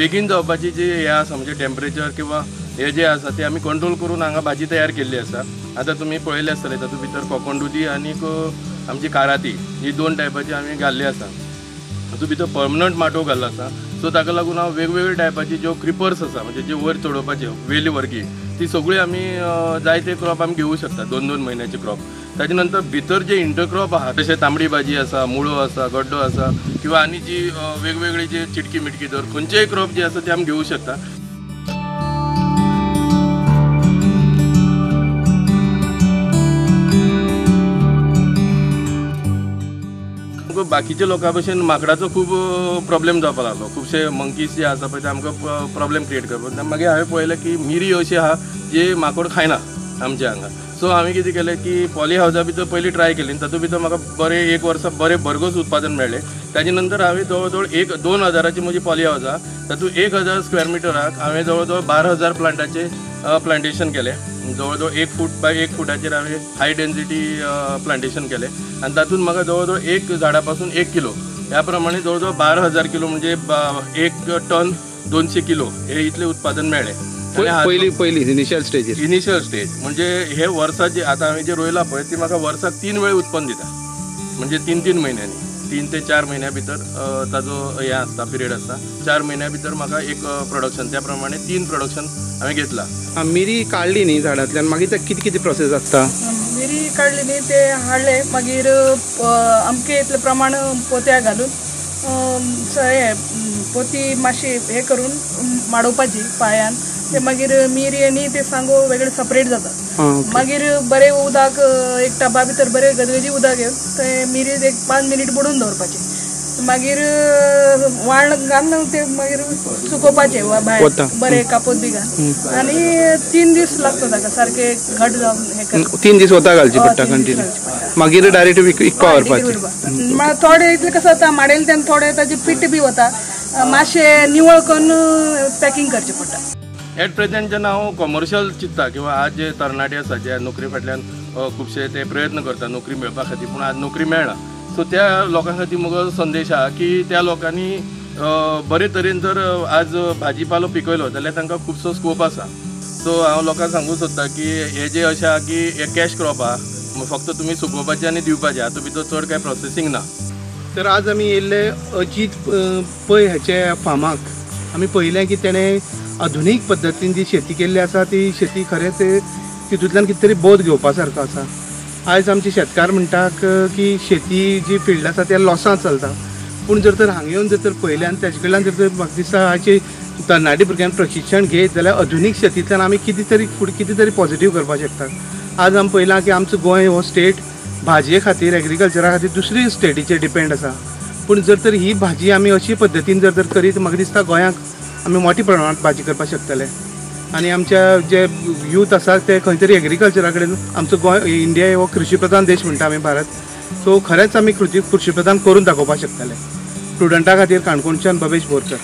बेगीन जावपाची जी हें आसा म्हणजे टेम्परेचर किंवा हे जे आसा ते आमी कंट्रोल करून हांगा भाजी तयार केल्ली आसा. आतां तुमी पळयलें आसतलें तातूंत भितर कोकण दुदी आनीक आमची काराती ही 2 टायपाची आमी घाल्ली आसा. तातूंत भितर परमनंट माटोव घाल्लो आसा. सो ताका लागून हांव वेगवेगळे टायपाची ज्यो क्रिपर्स आसा म्हणजे जे वयर चडोवपाचे वेली वर्गी ती सगळी आमी जायते क्रॉप आमी घेवूं शकता 2-2 म्हयन्याचे क्रॉप. ताजे नंतर भितर जे इंटरक्रॉप आहा जशें तांबडी भाजी आसा, मुळो आसा, गड्डो आसा किंवा आनी जी वेगवेगळी जे चिटकी मिटकी धर खंयचेय क्रॉप जे आसा ते आमी घेवूं शकता. बाकीच्या लोकां भशेन माकडाचो खूब प्रॉब्लेम जावपाक लागलो. खुबशे मंकीज जे आसा पळय ते आमकां प्रॉब्लेम क्रिएट करपाक. मागीर हांवें पळयलें की मिरी अशी आहा जी माकोड खायना आमच्या हांगा. सो हांवें कितें केलें की पॉली हावजा भितर पयलीं ट्राय केली तातूंत भितर म्हाका बरें एक वर्सा बरें भरघोस उत्पादन मेळ्ळें. ताजे नंतर हांवें जवळ जवळ 1-2 हजाराची म्हजी पॉली हावज आहा तातूंत 1000 स्क्वेअर मिटराक हांवें जवळ जवळ 12,000 प्लांटाचें प्लांटेशन केलें. जवळ जवळ 1 फूट बाय 1 फुटाचेर हांवें हाय डेन्सिटी प्लांटेशन केलें आनी तातूंत म्हाका जवळ जवळ एक झाडा पासून 1 किलो ह्या प्रमाणे जवळ जवळ 12,000 किलो म्हणजे 1 टन 200 किलो हे इतलें उत्पादन मेळ्ळें. पयली पयली इनिशियल स्टेज इनिशियल स्टेज म्हणजे हे वर्सा जे आतां हांवें जे रोयलां पळय ती म्हाका वर्साक 3 वेळ उत्पन्न दिता. म्हणजे 3-3 म्हयन्यांनी 3 ते 4 म्हयन्या भितर ताजो हें आसता पिरियड आसता. 4 म्हयन्या भितर म्हाका एक प्रोडक्शन त्या प्रमाणे 3 प्रोडक्शन हांवें घेतला. मिरी काडली न्ही झाडांतल्यान मागीर ते कितें कितें प्रोसेस आसता? मिरी काडली न्ही ते हाडले मागीर अमके इतले प्रमाण पोत्या घालून हें पोती मातशी हें करून माडोवपाची पांयान ते मागीर मिरी आनी ते सांगो वेगळे सेपरेट जाता. मागीर बरें उदक एक टबा भितर बरें गजगजी उदक घेवन ते मिरी एक 5 मिनीट बुडून दवरपाचें. मागीर वाण घालून ते मागीर सुकोवपाचें भायर बरें कापोत बी घालून आनी 3 दीस लागता ताका सारकें घट जावन हें करपाक. 3 दीस वता घालची पडटा कंटिन्यू मागीर डायरेक्ट विकपा व्हरपाचें. थोडे इतलें कसो जाता माडेल तेन्ना थोडे ताजें पीठ बी वता मातशें निवळ करून पॅकींग करचें पडटा. एट प्रेझेंट जेन्ना हांव कॉमर्शियल चिंत्ता किंवा आज जे तरणाटे आसा जे नोकरी फाटल्यान खुबशे ते प्रयत्न करता नोकरी मेळपा खातीर पूण आज नोकरी मेळना. सो त्या लोकां खातीर म्हजो संदेश आहा की त्या लोकांनी बरे तरेन जर आज भाजीपालो पिकयलो जाल्यार तांकां खुबसो स्कोप आसा. सो हांव लोकांक सांगूंक सोदता की हे जे अशें आहा की हे कॅश क्रॉप आहा फक्त तुमी सुकोवपाचें आनी दिवपाचें हातूंत भितर चड कांय प्रोसेसींग ना. तर आज आमी येयल्ले अजीत पै हाचे फार्माक आमी पळयलें की तेणें आधुनीक पद्दतीन जी शेती केल्ली आसा ती शेती खरेंच तितूंतल्यान कितें तरी बोध घेवपा सारको आसा. आयज आमचे शेतकार म्हणटा की शेती जी फिल्ड आसा त्या लॉसांत चलता पूण जर तर हांगा येवन जर तर पळयलें आनी तेजे कडल्यान जर तर म्हाका दिसता आयचे तरणाटे भुरग्यांक प्रशिक्षण घेत जाल्यार आधुनीक शेतींतल्यान आमी कितें तरी फुडें कितें तरी पॉझिटीव करपाक शकता. आज आमी पळयलां की आमचो गोंय हो स्टेट भाजये खातीर एग्रीकल्चरा खातीर दुसरी स्टेटीचेर डिपेंड आसा पूण जर तर ही भाजी आमी अशी पद्दतीन जर तर करीत म्हाका दिसता गोंयांक आमी मोठ्या प्रमाणांत भाजी करपाक शकतले आनी आमच्या जे यूथ आसा ते खंय तरी एग्रीकल्चरा कडेन आमचो गोंय इंडिया हो कृशी प्रधान देश म्हणटा आमी भारत सो खरेंच आमी कृशी प्रधान करून दाखोवपाक शकतले. स्टुडंटा खातीर काणकोणच्यान भवेश बोरकर.